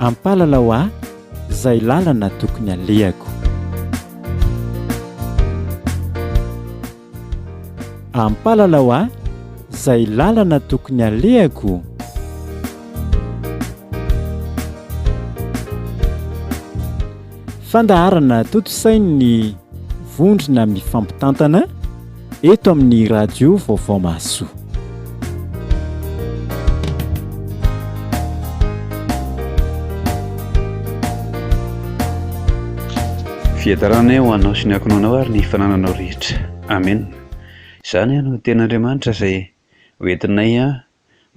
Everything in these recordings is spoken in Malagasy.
Ampalalao ahy izay lalana tokony alehako. Ampalalao ahy izay lalana tokony alehako. Fandaharana tontosain'ny vondrona mifampitantana eto amin'ny Radio Vaovao Mahasoa. Fiadanana ho anao sy ny ankohonanao ary ny fanananao rehetra. Amena. Izany no tenin'Andriamanitra izay hoentinay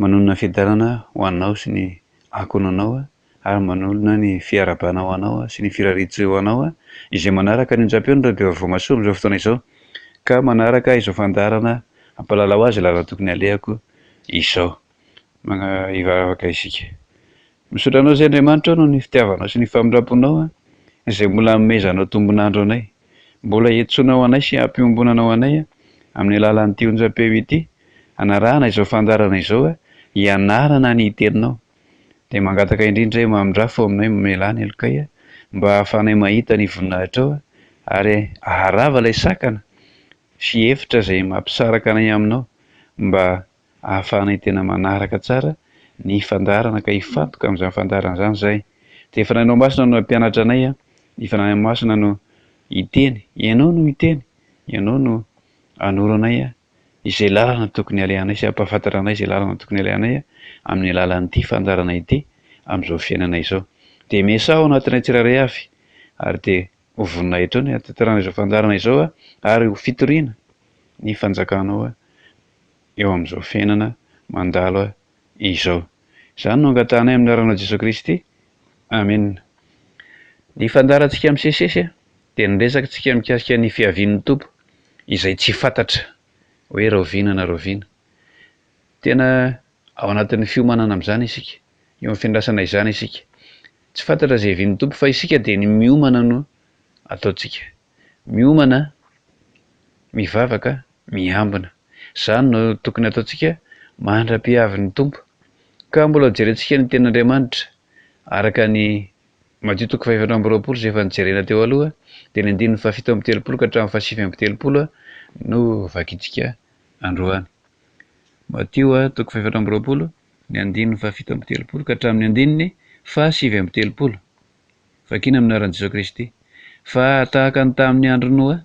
manonona fiadanana ho anao sy ny ankohonanao ary manolona ny fiarahabana ho anao sy ny firariantsoa ho anao izay manaraka ny onjam-peo ny Radio Vaovao Mahasoa amin'izao fotoana izao ka manaraka izao fandaharana hampahalala ho azy lalana tokony alehako izao. Hivavaka isika. Misaotra anao izay Andriamanitra o noho ny fitiavanao sy ny famindram-ponao izay mbola anomezanao tombon'andro anay. Mbola iantsoanao anay sy ampiombonanao anay amin'ny alalan'ity onjam-peo ity hanarahana izao fandaharana izao hianarana ny teninao. Dia mangataka indrindra hoe mamindrafo aminay mamelà ny helokay mba hahafahanay mahita ny voninahitrao ary haharava ilay sakana sy efitra izay mampisaraka anay aminao mba hahafahanay tena manaraka tsara ny fandaharana ka hifantoka amin'izany fandaharana izany izahay. Dia Fanahinao Masina no hampianatra anay, ny Fanahy Masina no hiteny, Ianao no hiteny, Ianao no hanoro anay izay lalana tokony alehanay sy hampahafantatra anay izay lalana tokony alehanay amin'ny alalan'ity fandaharana ity amin'izao fiainana izao. Dia miasà ao anatinay tsirairay avy ary dia ho voninahitrao ny hahatanterahana izao fandaharana izao ary ho fitoriana ny fanjakanao eo amin'izao fiainana mandalo izao. Izany no angatahanay amin'ny anaranao Jesoa Kristy. Amena. Ny fandaharantsika misesisesy dia niresaka tsika mikasika ny fiavian'ny Tompo izay tsy fantatra hoe rahoviana na rahoviana. Tena ao anatin'ny fiomanana amin'izany isika, eo amin'ny fiandrasana izany isika. Tsy fantatra izay hiavian'ny Tompo fa isika dia ny miomana no ataontsika. Miomana, mivavaka, miambina. Izany no tokony hataontsika mandra-piavin'ny Tompo. Ka mbola hojerentsika ny tenin'Andriamanitra araka ny Matio toko fahefatra amby 20 izay efa nojerena teo aloha, dia ny andininy fahafito amby 30 ka hatramin'ny fahasivy amby 30 no vakintsika androany. Matio toko fahefatra amby 20, ny andininy fahafito amby 30 ka hatramin'ny andininy fahasivy amby 30. Vakina amin'ny anaran'i Jesoa Kristy. Fa tahaka ny tamin'ny andron'i Noa,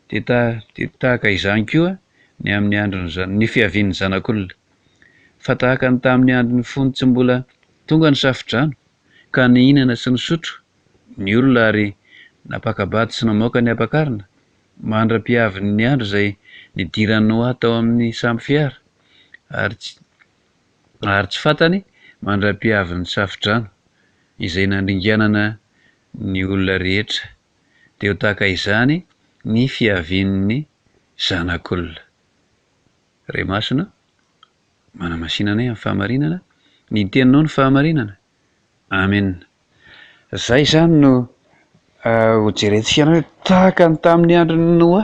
dia dia tahaka izany koa ny amin'ny andron'ny ny fiavian'ny Zanak'olona. Fa tahaka ny tamin'ny andron'ny fony tsy mbola tonga ny safodrano, ka nihinana sy nisotro ny olona ary nampaka-bady sy namoaka ny ampakarina, mandra-piavin'ny andro izay nidiran'i Noa tao amin'ny sambo fiara, ary tsy ary tsy fantany mandra-piavin'ny safodrano, izay nandringanana ny olona rehetra. Dia ho tahaka izany ny fiavian'ny Zanak'olona. Ray Masina, manamasina anay amin'ny fahamarinana, ny teninao no fahamarinana. Amena. Zay izany no ho jerentsika anao hoe tahaka ny tamin'ny andron'i Noa,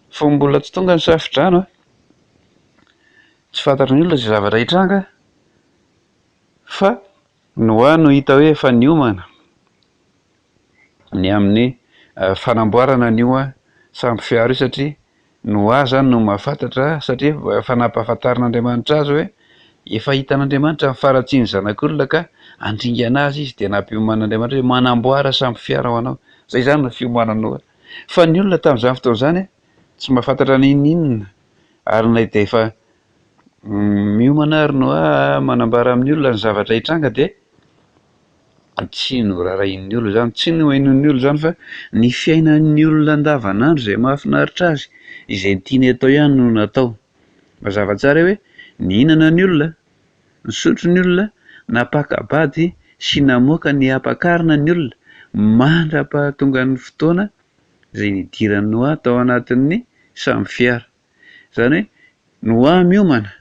fony mbola tsy tonga ny safodrano, tsy fantatry ny olona izay zavatra hitranga fa Noa no hita hoe efa niomana ny amin'ny fanamboarana an'io sambo fiara io satria Noa zany no mahafantatra satria efa nampahafantarin'Andriamanitra azy hoe efa hitan'Andriamanitra ny faharatsian'ny zanak'olona ka handringana azy izy dia nampioman'Andriamanitra hoe manamboara sambo fiara ho anao. Zay zany no fiomanan'i Noa. Fa ny olona tamin'izany fotoana izany tsy mahafantatra n'inon'inona ary na dia efa Miomana ary Noa manambara amin'ny olona ny zavatra hitranga dia tsy noraharahian'ny olona izany, tsy nohenoin'ny olona izany fa ny fiainan'ny olona andavanandro izay mahafinaritra azy, izay tiany atao ihany no natao. Mazava tsara hoe nihinana ny olona, nisotro ny olona, nampaka-bady sy namoaka ny ampakarina ny olona mandra-pahatongan'ny fotoana izay nidiran'i Noa tao anatin'ny sambo fiara. Izany hoe Noa miomana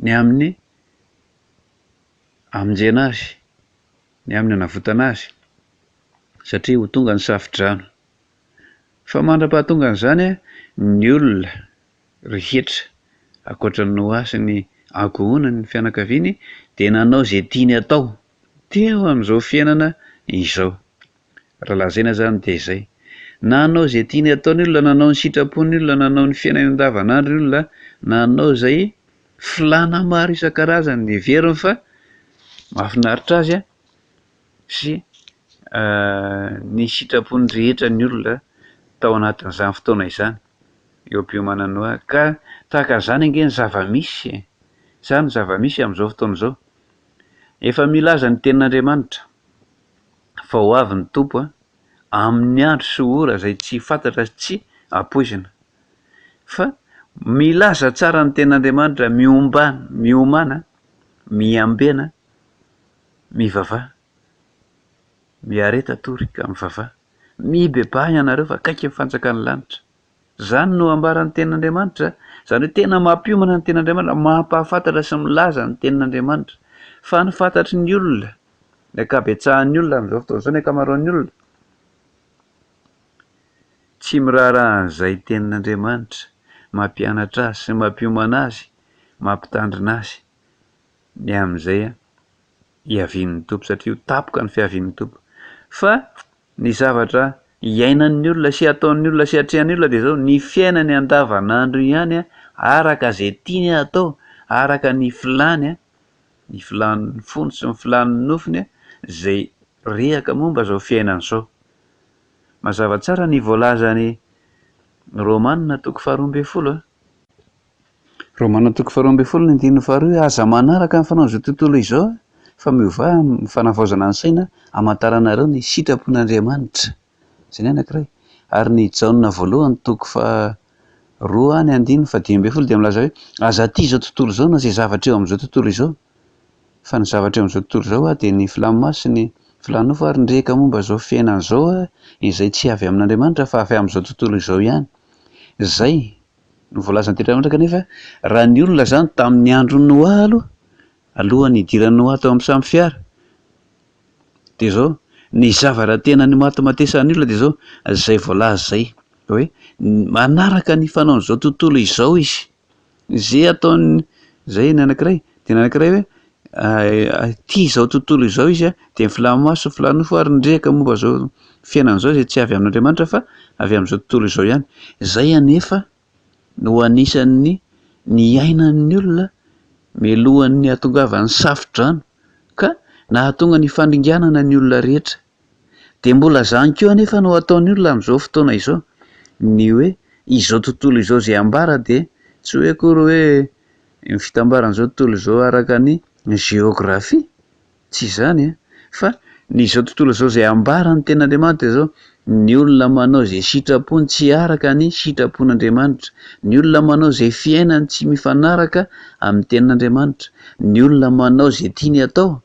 ny amin'ny hamonjena azy, ny amin'ny hanavotana azy, satria ho tonga ny safodrano. Fa mandra-pahatongan'izany, ny olona rehetra ankoatra an'i Noa sy ny ankohonany, ny fianakaviany dia nanao izay tiany atao teo amin'izao fiainana izao. Raha lazaina izany dia izay. Nanao izay tiany atao ny olona, nanao ny sitrapony ny olona, nanao ny fiainany andavanandro ny olona, nanao izay filàna maro isan-karazany neveriny fa mahafinaritra azy sy ny sitrapony rehetra ny olona tao anatin'izany fotoana izany, eo am-piomanan'i Noa. Ka tahaka an'izany ange ny zava-misy e! Izany ny zava-misy amin'izao fotoana izao. Efa milaza ny tenin'Andriamanitra fa ho avy ny Tompo amin'ny andro sy ora izay tsy fantatra sy tsy ampoizina. Fa milaza tsara ny tenin'Andriamanitra, miombana, miomàna, miambena, mivavaha, miareta tory ka mivavaha, mibebaha ianareo fa akaiky ny fanjakan'ny lanitra. Izany no ambaran'ny tenin'Andriamanitra, izany hoe tena mampiomana ny tenin'Andriamanitra, mampahafantatra sy milaza ny tenin'Andriamanitra. Fa ny fantatry ny olona, ny ankabetsahan'ny olona amin'izao fotoana izao, ny ankamaroan'ny olona, tsy miraharaha an'izay tenin'Andriamanitra mampianatra azy sy mampiomana azy, mampitandrina azy ny amin'izay hiavian'ny Tompo, satria ho tampoka ny fiavian'ny Tompo. Fa Ny zavatra iainan'ny olona sy ataon'ny olona sy atrehan'ny olona dia izao, ny fiainany andavanandro ihany araka izay tiany hatao, araka ny filany, ny filan'ny fony sy ny filan'ny nofony izay rehaka momba izao fiainana izao. Mazava tsara ny voalazan'i Romana toko faharoa ambin'ny folo. Romana toko faharoa ambin'ny folo ny andininy faharoa hoe aza manaraka ny fanaon'izao tontolo izao fa miovà amin'ny fanavaozana ny saina hamantaranareo ny sitrapon'Andriamanitra. Izay ny anankiray. Ary ny Jaona voalohany toko faharoa ny andininy fahadimy ambin'ny folo dia milaza hoe aza tia izao tontolo izao na izay zavatra eo amin'izao tontolo izao fa ny zavatra eo amin'izao tontolo izao dia ny filan'ny maso sy ny filan'ny nofo ary ny rehaka momba izao fiainana izao izay tsy avy amin'Andriamanitra fa avy amin'izao tontolo izao ihany. Izay no voalazan'ny tenin'Andriamanitra kanefa raha ny olona izany tamin'ny andron'i Noa aloha, alohan'ny hidiran'i Noa tao amin'ny samy fiara, dia izao, ny zavatra tena nimatimatesan'ny olona dia izao, izay voalaza izay, hoe manaraka ny fanaon'izao tontolo izao izy, izay ataony, izay ny anankiray, dia ny anankiray hoe tia izao tontolo izao izy dia ny filan'ny maso sy ny filan'ny nofo ary ny rehaka momba izao fiainana izao izay tsy avy amin'Andriamanitra fa avy amin'izao tontolo izao ihany. Izay anefa no anisan'ny niainan'ny olona mialohan'ny hahatongavan'ny safo-drano ka nahatonga ny fandringanana ny olona rehetra. Dia mbola izany koa anefa no ataon'ny olona amin'izao fotoana izao. Ny hoe izao tontolo izao izay ambara dia tsy hoe akory hoe ny fitambaran'izao tontolo izao araka ny jeografia, tsy izany an, fa ny izao tontolo izao izay ambaran'ny tenin'Andriamanitra dia izao, ny olona manao izay sitrapony tsy araka ny sitrapon'Andriamanitra, ny olona manao izay fiainany tsy mifanaraka amin'ny tenin'Andriamanitra, ny olona manao izay tiany atao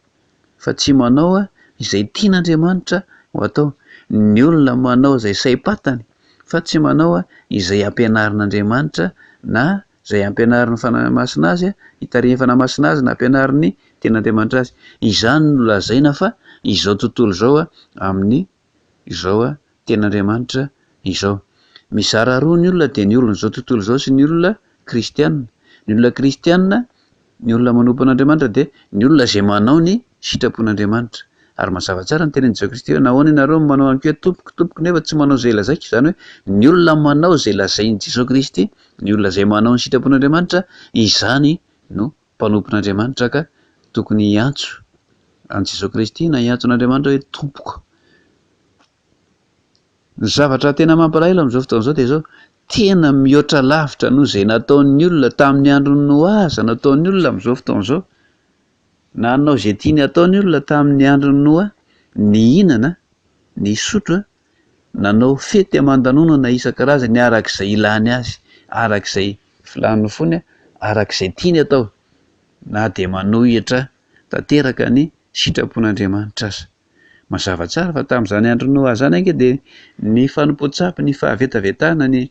fa tsy manao izay tian'Andriamanitra ho atao. Ny olona manao izay saim-patany fa tsy manao izay ampianarin'Andriamanitra na izay ampianarin'ny Fanahy Masina azy, itarihin'ny Fanahy Masina azy na ampianarin'ny Tenin'Andriamanitra azy. Izany no lazaina fa izao tontolo izao amin'ny izao Tenin'Andriamanitra izao. Mizara roa ny olona dia ny olon'izao tontolo izao sy ny olona kristiana. Ny olona kristiana, ny olona manompo an'Andriamanitra dia ny olona izay manao ny sitrapon'Andriamanitra. Ary mazava tsara ny tenin'i Jesoa Kristy hoe nahoana ianareo no manao amiko hoe Tompoko, Tompoko nefa tsy manao izay lazaiko. Izany hoe ny olona manao izay lazain'i Jesoa Kristy, ny olona izay manao ny sitrapon'Andriamanitra, izany no mpanompon'Andriamanitra ka tokony hiantso an'i Jesoa Kristy na hiantso an'Andriamanitra hoe Tompoko. Ny zavatra tena mampalahelo amin'izao fotoana izao dia izao, tena mihoatra lavitra noho izay nataon'ny olona tamin'ny andron'i Noa aza no ataon'ny olona amin'izao fotoana izao. Nanao izay tiany hatao ny olona tamin'ny andron'i Noa, nihinana, nisotro, nanao fety aman-danonana isan-karazany araka izay ilany azy, araka izay filan'ny fony, araka izay tiany atao, na dia manohitra tanteraka ny sitrapon'Andriamanitra aza. Mazava tsara fa tamin'izany andron'i Noa izany ange dia ny fanompoan-tsampy, ny fahavetavetana, ny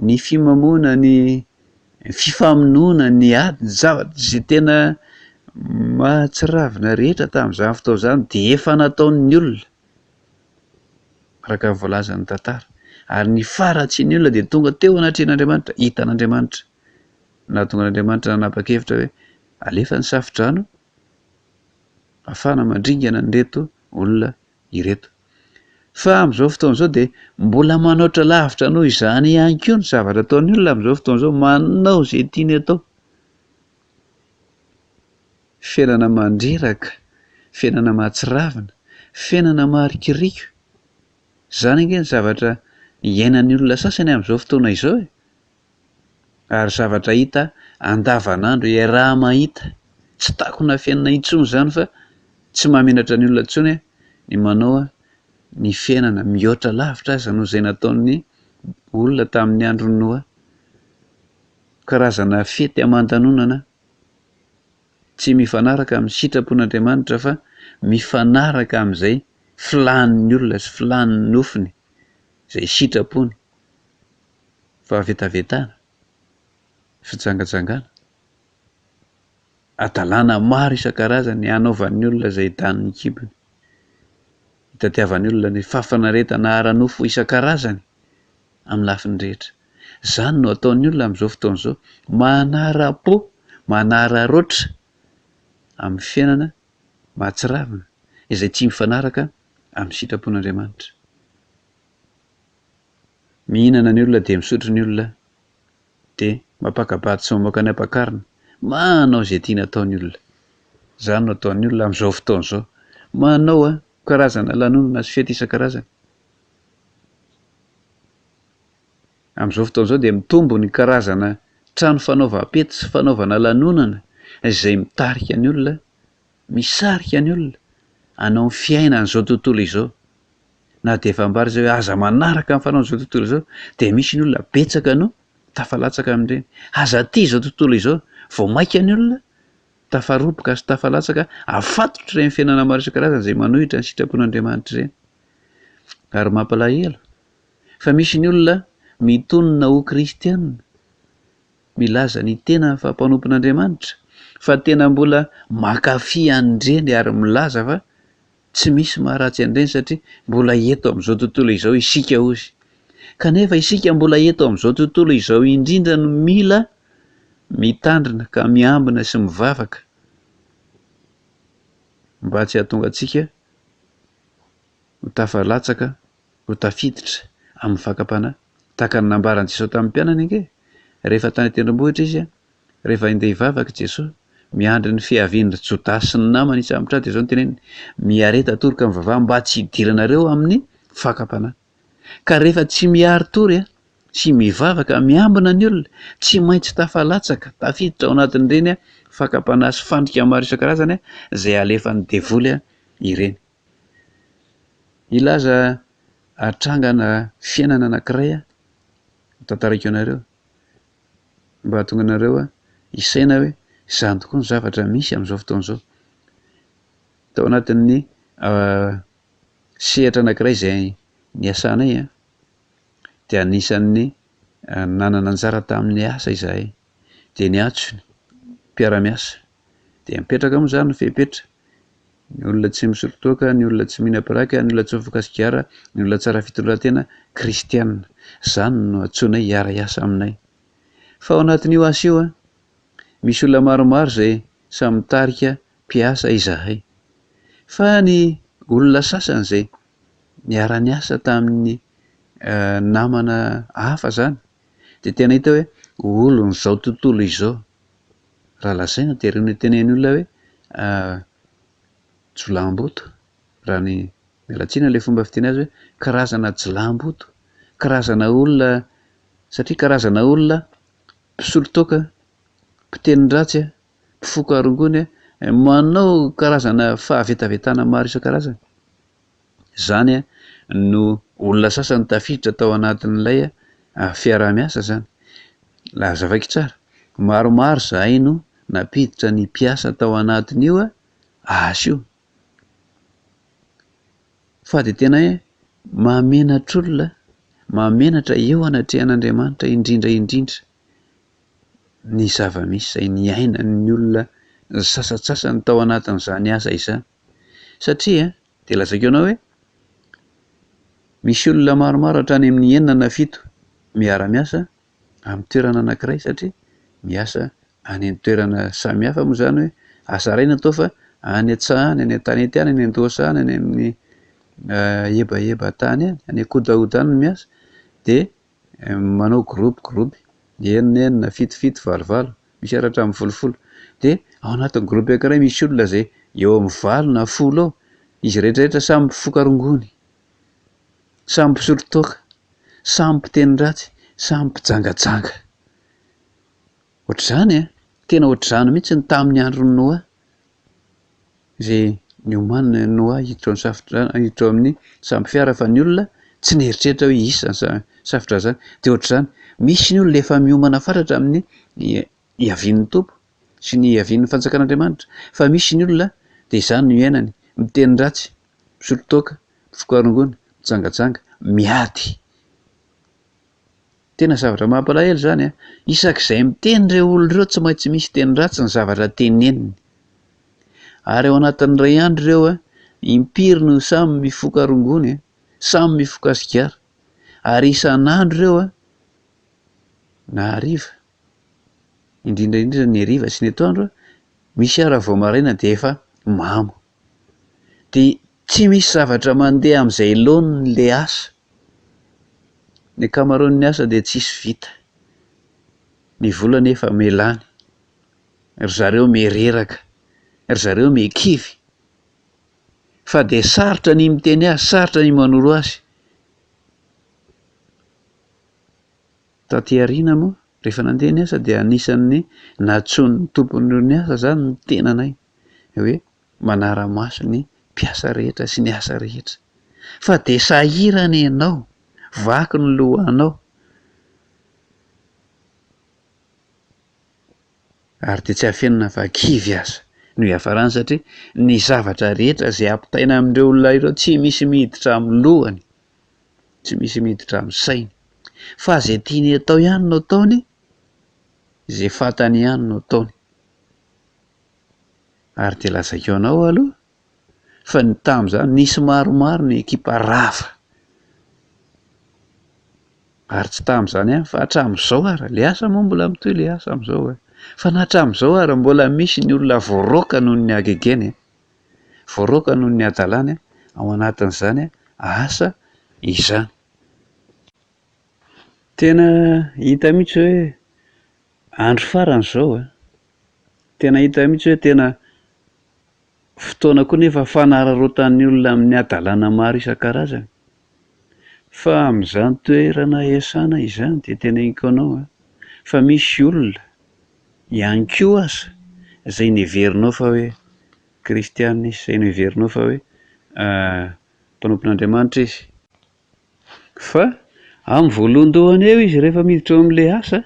ny fimamoana, ny fifamonoana, ny ady, ny zavatra izay tena mahatsiravina rehetra tamin'izany fotoana izany dia efa nataon'ny olona araka ny voalazan'ny tantara. Ary ny faharatsian'ny olona dia tonga teo anatrehan'Andriamanitra, hitan'Andriamanitra. nahatonga an'Andriamanitra nanapa-kevitra hoe alefa ny safodrano ahafahana mandringana an'ireto olona ireto. Fa amin'izao fotoana izao dia mbola manaotra lavitra noho izany ihany koa ny zavatra ataon'ny olona amin'izao fotoana izao, manao izay tiany atao. Fiainana mandreraka, fiainana mahatsiravina, fiainana maharikoriko. Izany ange ny zavatra iainan'ny olona sasany amin'izao fotoana izao e! Ary zavatra hita andavanandro, iaraha-mahita. Tsy takona afenina intsony izany fa tsy mahamenatra ny olona intsony ny manao ny fiainana mihoatra lavitra aza noho izay nataon'ny olona tamin'ny andron'i Noa. Karazana fety aman-danonana tsy mifanaraka amin'ny sitrapon'Andriamanitra fa mifanaraka amin'izay filàn'ny olona sy filàn'ny nofony, izay sitrapony, fahavetavetana, fijangajangana, hadalana maro isan-karazany hanaovan'ny olona izay danin'ny kibony, hitadiavan'ny olona ny fahafinaretana ara-nofo isan-karazany amin'ny lafiny rehetra. Izany no ataon'ny olona amin'izao fotoana izao, manara-po, manararaotra amin'ny fiainana mahatsiravina izay tsy mifanaraka amin'ny sitrapon'Andriamanitra. Mihinana ny olona dia misotro ny olona dia mampaka-bady sy mamoaka ny ampakarina. Manao izay tiany atao ny olona. Izany no ataon'ny olona amin'izao fotoana izao. Manao karazana lanonana sy fety isan-karazany. Amin'izao fotoana izao dia mitombo ny karazana trano fanaovam-pety sy fanaovana lanonana izay mitarika ny olona, misarika ny olona hanao ny fiainan'izao tontolo izao. Na dia efa ambara aza hoe aza manaraka ny fanaon'izao tontolo izao dia misy ny olona betsaka no tafalatsaka amin'ireny. Aza tia izao tontolo izao, vao mainka ny olona tafaroboka sy tafalatsaka afatotry ireny fiainana maro isan-karazany izay manohitra ny sitrapon'Andriamanitra ireny. Ary mampalahelo fa misy ny olona mitonona ho kristiana, milaza ny tenany fa mpanompon'Andriamanitra, fa tena mbola mankafy an'ireny ary milaza fa tsy misy maharatsy an'ireny satria mbola eto amin'izao tontolo izao isika hozy. Kanefa isika mbola eto amin'izao tontolo izao indrindra no mila mitandrina ka miambina sy mivavaka mba tsy hahatonga antsika ho tafalatsaka, ho tafiditra amin'ny fakam-panahy. Tahaka ny nambaran'i Jesoa tamin'ny mpianany ange, rehefa tany an-tendrombohitra izy, rehefa handeha hivavaka i Jesoa, miandry ny fiavian-dry Jodasy sy ny namany hisambotra azy, dia izao no teneniny, Miareta tory ka mivavaha mba tsy hidiranareo amin'ny fakam-panahy. Ka rehefa tsy miari-tory sy mivavaka, miambina ny olona, tsy maintsy tafalatsaka, tafiditra ao anatin'ireny fakam-panahy sy fandrika maro isan-karazany izay alefan'ny devoly ireny. Hilaza trangana fiainana anankiray aho, ho tantaraiko anareo, mba hahatonga anareo hisaina hoe izany tokoa ny zavatra misy amin'izao fotoana izao. Tao anatin'ny sehatra anankiray izay niasanay dia anisan'ny nanana anjara tamin'ny asa izahay, dia niantso ny mpiara-miasa, dia mipetraka moa izany ny fepetra. Ny olona tsy misotro toaka, ny olona tsy mihinam-piraka, ny olona tsy mifoka sigara, ny olona tsara fitondran-tena, kristiana. Izany no antsoinay hiara-hiasa aminay. Fa ao anatin'io asa io, misy olona maromaro izay samy mitarika mpiasa izahay. Fa ny olona sasany izay niara-niasa tamin'ny namana hafa izany dia tena hita hoe olon'izao tontolo izao. Raha lazaina dia ireny tenenin'ny olona hoe jiolahimboto, raha ny miala tsiny amin'ilay fomba fiteny azy hoe karazana jiolahimboto, karazana olona satria karazana olona mpisolo toaka, mpiteny ratsy, mpifoka rongony, manao karazana fahavetavetana maro isan-karazany. Izany no olona sasany tafiditra tao anatin'ilay fiaraha-miasa izany. Hazavaiko tsara, maromaro izahay no nampiditra ny mpiasa tao anatin'io asa io. Fa dia tena hoe mahamenatr'olona, mahamenatra eo anatrehan'Andriamanitra indrindra indrindra ny zava-misy izay niainan'ny olona sasantsasany tao anatin'izany asa izany. Satria dia lazaiko anao hoe misy olona maromaro hatrany amin'ny enina na fito miara-miasa amin'ny toerana anankiray satria miasa any an-toerana samihafa moa izany hoe asa iray no atao fa any an-tsaha any, any an-tanety any, any an-dohasaha any, any amin'ny hebaheba tany any, any an-kodahoda any no miasa dia manao gropy gropy, enina enina, fito fito, valo valo, misy ary hatramin'ny folo folo. Dia ao anatin'ny gropy anankiray misy olona izay eo amin'ny valo na folo eo, izy rehetra rehetra samy mpifoka rongony, samy mpisotro toaka, samy mpiteny ratsy, samy mpijangajanga. Ohatr'izany an! Tena ohatr'izany mihitsy ny tamin'ny andron'i Noa. Izay niomanana i Noa hiditra ao amin'ny safodrano, hiditra ao amin'ny sambo fiara fa ny olona tsy nieritreritra hoe hisy izany safodrano izany. Dia ohatr'izany, misy ny olona efa miomana fatratra amin'ny hiavian'ny Tompo sy ny hiavian'ny fanjakan'Andriamanitra fa misy ny olona dia izany no iainany, miteny ratsy, misotro toaka, mifoka rongony, mijangajanga, miady. Tena zavatra mampalahelo izany an! Isak'izay miteny ireo olona ireo tsy maintsy misy teny ratsy ny zavatra teneniny. Ary ao anatin'ny iray andro ireo an, impiry no samy mifoka rongony an, samy mifoka sigara. Ary isan'andro ireo an, na hariva, indrindra indrindra ny hariva sy ny atoandro an, misy ara vao maraina dia efa mamo. Dia tsy misy zavatra mandeha amin'izay laoniny ilay asa. Ny ankamaroan'ny asa dia tsisy vita. Ny vola anefa mihalany. Ry zareo miha-reraka, ry zareo miha-kivy. Fa dia sarotra ny miteny azy, sarotra ny manoro azy. Taty aoriana moa, rehefa nandeha ny asa dia anisan'ny nantsoin'ny tompon'ny asa izany ny tenanay hoe manara-maso ny mpiasa rehetra sy ny asa rehetra. Fa dia sahirana ianao, vaky ny lohanao. Ary dia tsy afenina fa kivy aza no hiafarany satria ny zavatra rehetra izay ampitaina amin'ireo olona ireo tsy misy miditra amin'ny lohany, tsy misy miditra amin'ny sainy. Fa izay tiany atao ihany no ataony, izay fantany ihany no ataony. Ary dia lazaiko anao aloha fa ny tamin'izany nisy maromaro ny ekipa rava. Ary tsy tamin'izany ihany fa hatramin'izao ary, le asa moa mbola mitohy le asa amin'izao e. Fa na hatramin'izao ary mbola misy ny olona voaroaka noho ny hagegeny e, voaroaka noho ny hadalany ao anatin'izany asa izany. Tena hita mihitsy hoe andro farany izao e. Tena hita mihitsy hoe tena fotoana koa nefa fanararaotan'ny olona amin'ny hadalana maro isan-karazany. Fa amin'izany toerana iasana izany dia teneniko anao an, fa misy olona ihany koa aza izay neverinao fa hoe kristiana izy, izay neverinao fa hoe mpanompon'Andriamanitra izy. Fa amin'ny voalohandohany eo izy rehefa miditra eo amin'ilay asa,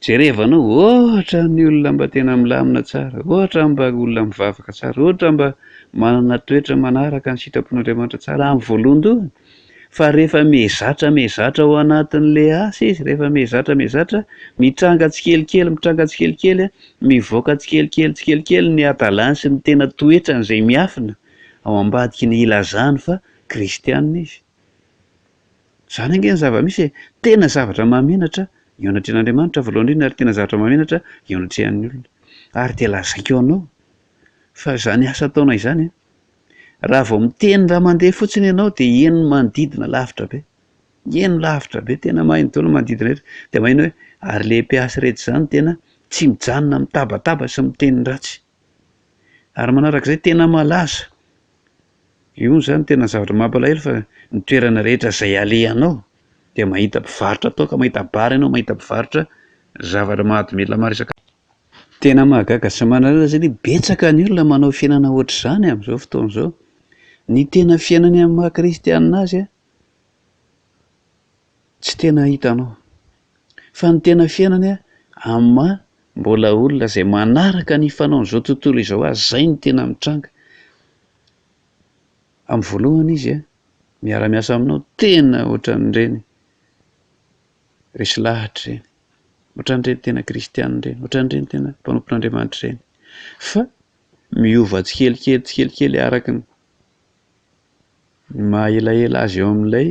jerevanao ohatran'ny olona mba tena milamina tsara, ohatran'ny mba olona mivavaka tsara, ohatra mba manana toetra manaraka ny sitrapon'Andriamanitra tsara amin'ny voalohandohany. Fa rehefa mihazatra mihazatra ao anatin'ilay asa izy, rehefa mihazatra mihazatra, mitranga tsikelikely mitranga tsikelikely, mivoaka tsikelikely tsikelikely ny hadalany sy ny tena toetrany izay miafina ao ambadiky ny ilazany fa Kristianina izy. Izany ange ny zava-misy e! Tena zavatra mahamenatra eo anatrehan'Andriamanitra voalohany indrindra ary tena zavatra mahamenatra eo anatrehan'ny olona. Ary dia lazaiko anao fa izany asa ataonay izany an, raha vao miteny raha mandeha fotsiny ianao dia heno ny manodidina lavitra be. Heno lavitra be, tena maheno daholo ny manodidina rehetra. Dia maheno hoe ary le mpiasa ireto izany tena tsy mijanona mitabataba sy miteny ratsy. Ary manarak'izay tena malaza Io moa zany tena zavatra mampalahelo fa ny toerana rehetra izay alehanao dia mahita mpivarotra toaka, mahita bar ianao, mahita mpivarotra zavatra mahadomelina maro isan-karazany. Tena mahagaga sy manalahelo satria betsaka ny olona manao fiainana ohatr'izany amin'izao fotoana izao. Ny tena fiainany amin'ny maha kristianina azy an, tsy tena hitanao. Fa ny tena fiainany an, amin'ny maha mbola olona izay manaraka ny fanaon'izao tontolo izao azy, izay no tena mitranga. Amin'ny voalohany izy an, miara-miasa aminao, tena ohatran'ireny resy lahatra ireny, ohatran'ireny tena kristiana ireny, ohatran'ireny tena mpanompon'Andriamanitra ireny. Fa miova tsikelikely tsikelikely araka ny maha elaela azy eo amin'ilay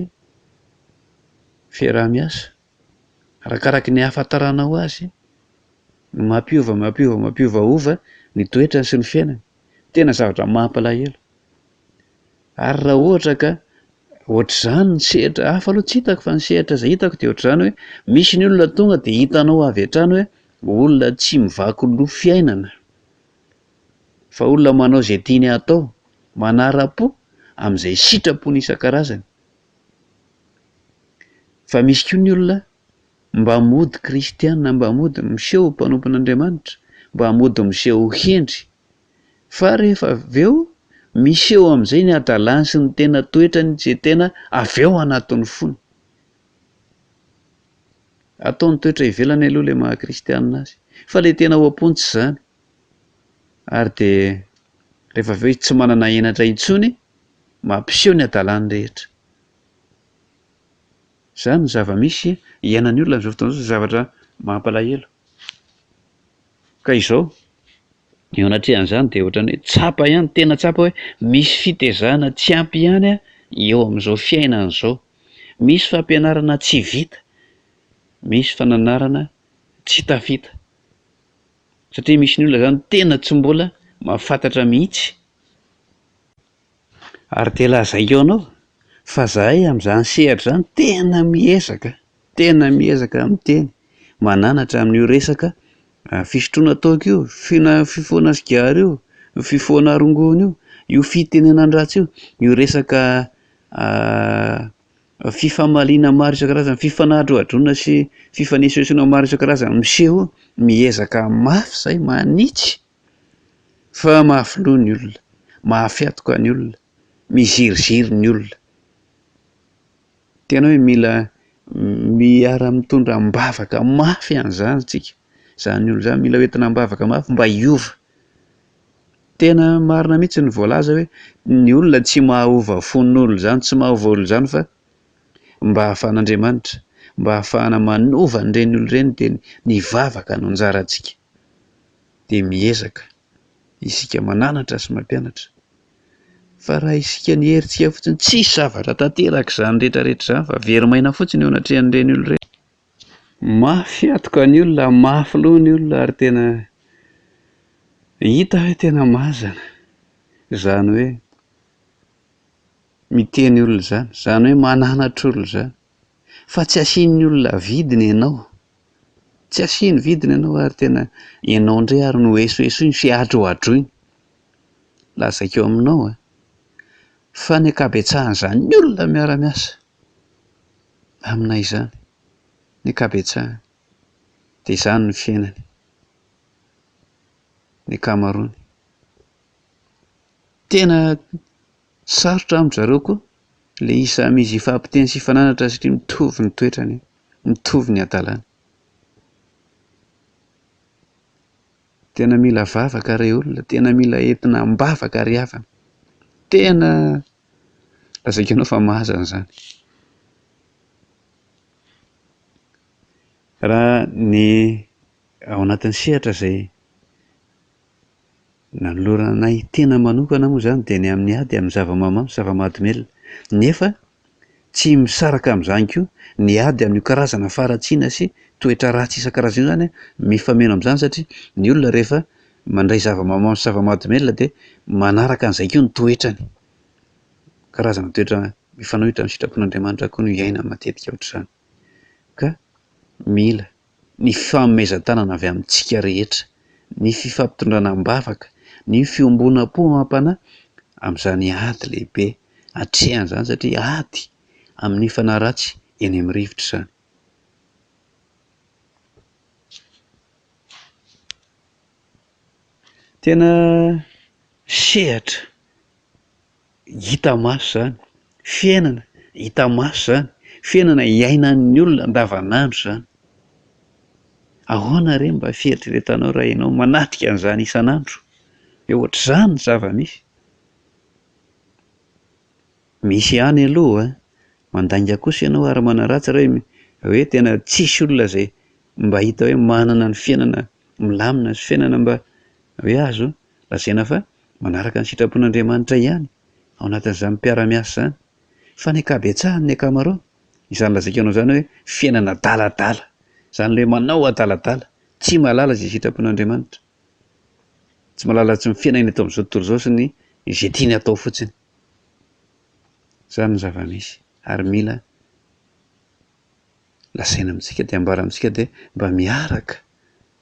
fiaraha-miasa, arakaraky ny ahafantaranao azy. Mampiova, mampiova, mampiovaova ny toetrany sy ny fiainany. Tena zavatra mampalahelo. Ary raha ohatra ka ohatr'izany ny sehatra hafa aloha tsy hitako fa ny sehatra izay hitako dia ohatr'izany hoe misy ny olona tonga dia hitanao avy hatrany hoe olona tsy mivaky loha fiainana fa olona manao izay tiany hatao, manara-po amin'izay sitrapony isan-karazany. Fa misy koa ny olona mba mody kristiana, mba mody miseho ho mpanompon'Andriamanitra, mba mody miseho ho hendry, fa rehefa avy eo miseho amin'izay ny hadalany sy ny tena toetrany izay tena avy ao anatin'ny fony. Ataony toetra ivelany aloha ilay maha kristiana azy, fa ilay tena ao am-pony tsy izany. Ary dia rehefa avy eo izy tsy manana henatra intsony, mampiseho ny hadalany rehetra. Izany ny zava-misy iainan'ny olona amin'izao fotoana izao, zavatra mampalahelo. Ka izao, eo anatrehan'izany dia ohatran'ny hoe tsapa ihany, tena tsapa hoe misy fitezana tsy ampy ihany eo amin'izao fiainana izao. Misy fampianarana tsy vita, misy fananarana tsy tafita. Satria misy ny olona izany tena tsy mbola mahafantatra mihitsy. Ary dia lazaiko anao fa zahay amin'izany sehatra izany tena miezaka, tena miezaka miteny, mananatra amin'io resaka fisotroana toaka io, fina- fifohana sigara io, fifohana rongony io, io fitenenan-dratsy io, io resaka fifamaliana maro isan-karazany, fifanadrohadroana sy fifanesoesoana maro isan-karazany miseho io, miezaka mafy zahay manitsy. Fa mafy loha ny olona, mafy hatoka ny olona, miziriziry ny olona. Tena hoe mila miara-mitondra am-bavaka mafy an'izany isika, izany olona izany mila hoentina am-bavaka mafy mba hiova. Tena marina mihitsy ny voalaza hoe ny olona tsy mahaova fon'olona izany, tsy mahaova olona izany fa mba ahafahan'Andriamanitra, mba ahafahana manova an'ireny olona ireny dia ny vavaka no anjarantsika. dia miezaka isika mananatra sy mampianatra fa raha isika ny herintsika fotsiny tsisy zavatra tanteraka izany rehetra rehetra izany fa very maina fotsiny eo anatrehan'ireny olona ireny. Mafy hatoka ny olona, mafy loha ny olona ary tena hita hoe tena mazana izany hoe miteny olona izany, izany hoe mananatra olona izany fa tsy asian'ny olona vidiny ianao. Tsy asiany vidiny ianao ary tena ianao indray ary no esoesoiny sy adroadroiny. Lazaiko aminao a, fa ny ankabetsahan'izany olona miara-miasa aminay izany, ny ankabetsahany dia izany no fiainany, ny ankamaroany. Tena sarotra amin-dry zareo koa ilay izy samy izy hifampiteny sy hifananatra satria mitovy ny toetrany. Mitovy ny hadalana. Tena mila vavaka re olona, tena mila entina am-bavaka ry havana. Tena lazaiko anao fa mazana izany. Raha ny ao anatin'ny sehatra izay Nanolorana ahy tena manokana moa izany dia ny amin'ny ady amin'ny zava-mahamamo sy zava-mahadomelina. Nefa tsy misaraka amin'izany koa ny ady amin'io karazana faharatsiana sy toetra ratsy isan-karazany io izany mifameno amin'izany satria ny olona rehefa mandray zava-mahamamo sy zava-mahadomelina dia manaraka an'izay koa ny toetrany. Karazana toetra mifanohitra amin'ny sitrapon'Andriamanitra koa no iainany matetika ohatr'izany. Ka mila ny fanomezan-tanana avy amintsika rehetra, ny fifampitondrana am-bavaka, ny fiombonam-po amam-panahy amin'izany ady lehibe atrehana izany satria ady amin'ny fanahy ratsy eny amin'ny rivotra izany. Tena sehatra Hita maso izany, fiainana hita maso izany, fiainana iainan'ny olona andavanandro izany. Ahoana re mba fieritreretanao raha ianao manatrika an'izany isan'andro? Dia ohatr'izany ny zava-misy. Misy ihany aloha an, mandainga kosa ianao ary manaratsy raha hoe hoe tena tsisy olona izay mba hita hoe manana ny fiainana milamina sy fiainana mba hoe azo lazaina fa manaraka ny sitrapon'Andriamanitra ihany ao anatin'izany mpiara-miasa izany. Fa ny ankabetsahany, ny ankamaroany, izany lazaiko anao izany hoe fiainana adaladala, izany ilay manao adaladala. Tsy mahalala izay sitrapon'Andriamanitra. Tsy mahalala tsy ny fiainana eto amin'izao tontolo izao sy ny izay tiany atao fotsiny. Izany ny zava-misy ary mila lazaina amintsika dia ambara amintsika dia mba miaraka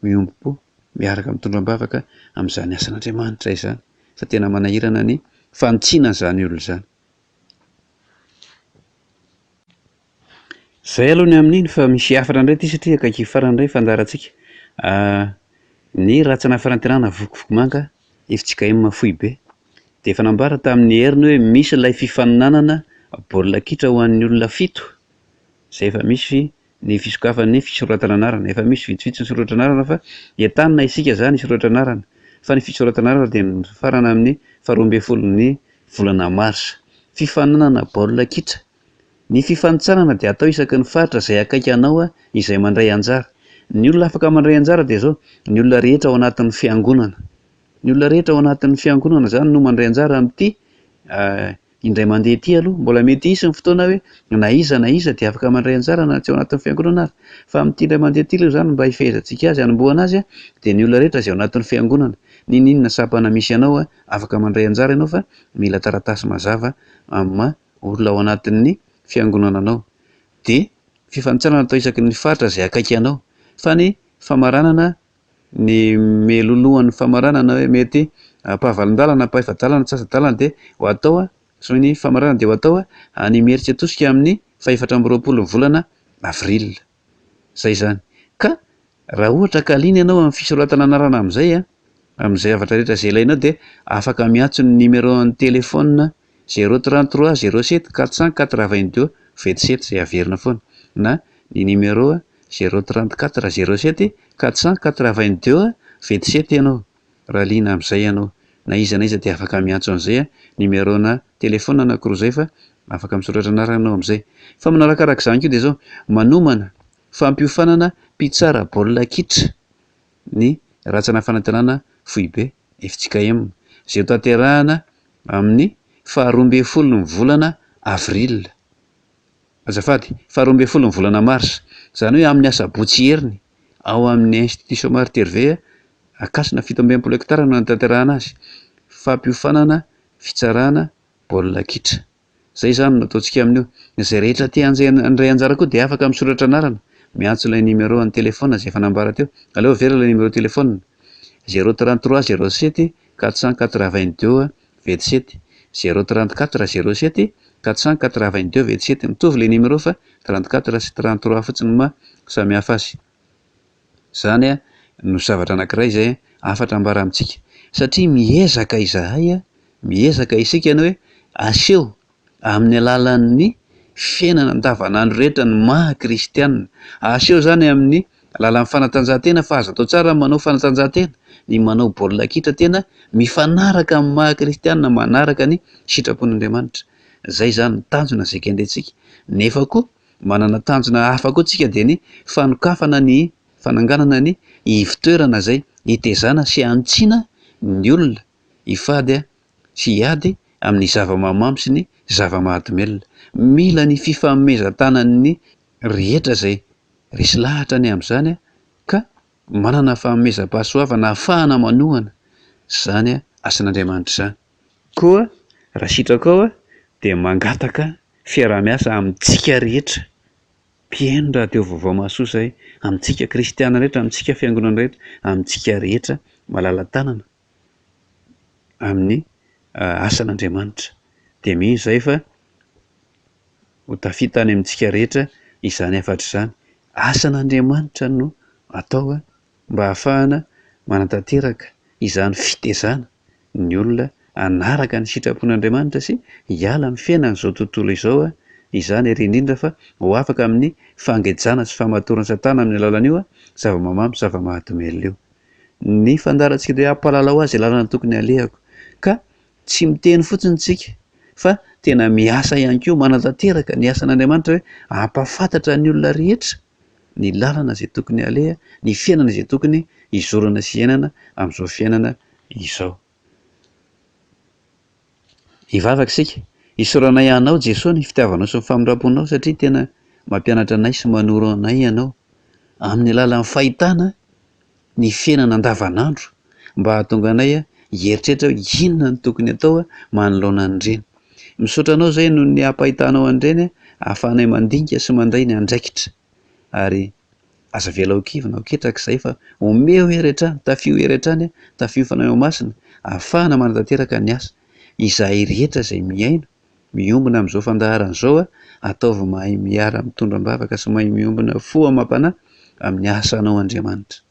miombom-po, miaraka mitondra am-bavaka amin'izany asan'Andriamanitra izany fa tena manahirana ny fanitsiana an'izany olona izany. Zay aloha ny amin'iny fa misy hafatra indray ity satria akaiky hifarana indray ny fandaharantsika. Ny rantsana fanantenana vokovoko manga fjkm foibe dia efa nambara tamin'ny heriny hoe misy ilay fifaninanana baolina kitra ho an'ny olona fito izay efa misy ny fisokafan'ny fisoratana anarana. Efa misy vitsivitsy ny soratra anarana fa entanina isika izany hisoratra anarana fa ny fisoratana anarana dia mifarana amin'ny faharoa ambin'ny folon'ny volana marsa. Fifaninanana baolina kitra Ny fifanintsanana dia atao isaky ny faritra izay akaiky anao izay mandray anjara. Ny olona afaka mandray anjara dia izao, ny olona rehetra ao anatin'ny fiangonana. Ny olona rehetra ao anatin'ny fiangonana izany no mandray anjara amin'ity indray mandeha ity aloha. Mbola mety hisy ny fotoana hoe na iza na iza dia afaka mandray anjara na tsy ao anatin'ny fiangonana ary. Fa amin'ity indray mandeha ity aloha izany mba hifehezantsika azy, hanombohana azy dia ny olona rehetra izay ao anatin'ny fiangonana. N'inon'inona sampana misy anao, afaka mandray anjara ianao fa mila taratasy mazava amin'ny maha olona ao anatin'ny fiangonananao. Dia fifanintsanana atao isaky ny faritra izay akaiky anao. Fa ny famaranana, ny melolohan'ny famaranana hoe mety ampahavalon-dalana, ampahefa-dalana, antsasa-dalana dia ho atao, sy ny famaranana dia ho atao any Imerintsiatosika amin'ny fahefatra amby roapolo ny volana avril. Izay izany. Ka raha ohatra ka liana ianao amin'ny fisoratana anarana amin'izay an, amin'izay zavatra rehetra izay ilainao dia afaka miantso ny numéro an'ny téléphone zéro trente trois zéro sept quatre cent quatre vingt deux vingt sept izay averina foana na ny numéro zéro trente quatre zéro sept quatre cent quatre vingt deux vingt sept ianao raha liana amin'izay ianao. Na iza na iza dia afaka miantso an'izay numéro-na téléphone anankiroa izay fa afaka misoratra anarana ianao amin'izay. Fa manarakaraka izany koa dia izao, manomana fampiofanana mpitsara baolina kitra ny Rantsana Fanantenana Foibe, fjkm, izay hotanterahana amin'ny faharoa ambin'ny folon'ny volana avril, azafady, faharoa ambin'ny folon'ny volana marsa, izany hoe amin'ny asabotsy heriny, ao amin'ny Institut Somary Terve, Ankasina, 67 hectares no hanatanterahana azy, fampiofanana fitsarana baolina kitra. Izay izany no ataontsika amin'io. Izay rehetra te handray anjara koa dia afaka misoratra anarana, miantso ilay numéro an'ny téléphone izay efa nambara teo. Aleo averina ilay numéro téléphone, zéro trente trois zéro sept quatre cent quatre vingt deux vingt sept, zéro trente quatre zéro sept quatre cent quatre vingt deux vingt sept. Mitovy ilay numéro fa trente quatre sy trente trois fotsiny no maha samy hafa azy. Izany no zavatra anankiray izay hafatra ambara amintsika. Satria miezaka izahay, miezaka isika ny hoe aseho amin'ny alalan'ny fiainana andavanandro rehetra ny maha kristiana. Aseho izany amin'ny alalan'ny fanatanjahantena fa azo atao tsara ny manao fanatanjahantena, ny manao baolina kitra tena mifanaraka amin'ny maha kristiana, manaraka ny sitrapon'Andriamanitra. Izay izany ny tanjona izay kendrentsika. Nefa koa Manana tanjona hafa koa tsika dia ny fanokafana ny fananganana ny ivotoerana izay hitezana sy hanitsiana ny olona hifady sy hiady amin'ny zava-mahamamo sy ny zava-mahadomelina. Mila ny fifanomezan-tanan'ny rehetra izay resy lahatra ny amin'izany ka manana fanomezam-pahasoavana ahafahana manohana izany asan'Andriamanitra izany. Koa raha sitrakao dia mangataka fiaraha-miasa amintsika rehetra mpihaino radio vaovao mahasoa izay, amintsika kristiana rehetra, amintsika fiangonana rehetra, amintsika rehetra malala-tanana amin'ny asan'Andriamanitra. Dia mino izahay fa ho tafita any amintsika rehetra izany hafatra izany. Asan'Andriamanitra no atao mba hahafahana manatanteraka izany fitezana ny olona hanaraka ny sitrapon'Andriamanitra sy hiala amin'ny fiainan'izao tontolo izao izany ary indrindra fa ho afaka amin'ny fangejana sy famatoran'i Satana amin'ny alalan'io zava-mamamo zava-mahadomelina io. Ny fandaharantsika dia hampahalalao azy lalana tokony halehako ka tsy miteny fotsiny tsika fa tena miasa ihany koa manatanteraka ny asan'Andriamanitra hoe hampahafantatra ny olona rehetra ny lalana izay tokony haleha, ny fiainana izay tokony hizorana sy hiainana amin'izao fiainana izao. Hivavaka isika. Isaoranay Anao Jesoa ny fitiavanao sy ny famindram-ponao satria tena mampianatra anay sy manoro anay Ianao amin'ny alalan'ny fahitana. ny fiainana andavanandro mba hahatonga anay hieritreritra hoe inona no tokony atao manoloana an'ireny. Misaotra anao izay noho ny hampahitanao an'ireny ahafahanay mandinika sy mandray ny andraikitra ary aza avela ho kivy na ho ketraka izahay fa omeo hery hatrany, tafio hery hatrany, tafio Fanahy Masina ahafahana manatanteraka ny asa. Izahay rehetra izay mihaino, miombona amin'izao fandaharana izao, ataovy mahay miara mitondra am-bavaka sy mahay miombona fo amam-panahy amin'ny asanao Andriamanitra.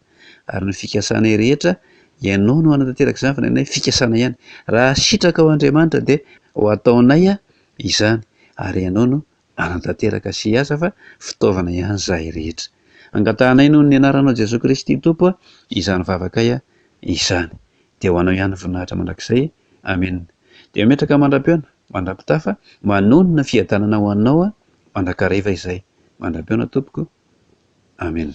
Ary ny fikasanay rehetra, Ianao no hanatanteraka izany fa ny anay fikasana ihany. Raha sitrakao Andriamanitra dia ho ataonay izany ary Ianao no hanatanteraka sy hiasa fa fitaovana ihany izahay rehetra. Angatahanay noho ny anaranao Jesoa Kristy Tompo izany vavakay izany. Dia ho anao ihany ny voninahitra mandrakizay. Amena. Dia mametraka mandra-pihaona, mandra-pitafa, manonona fiadanana ho anao mandrakariva izay. Mandra-pihaona tompoko. Amena.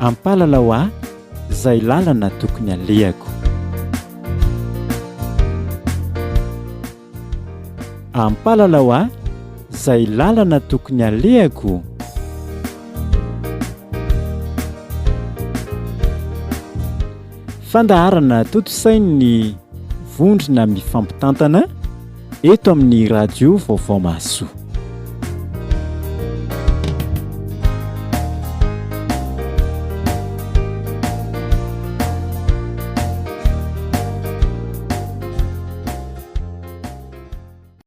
Ampalalao ahy izay lalana tokony alehako. Ampalalao ahy izay lalana tokony alehako. Fandaharana tontosain'ny vondrona mifampitantana eto amin'ny radio Vaovao Mahasoa.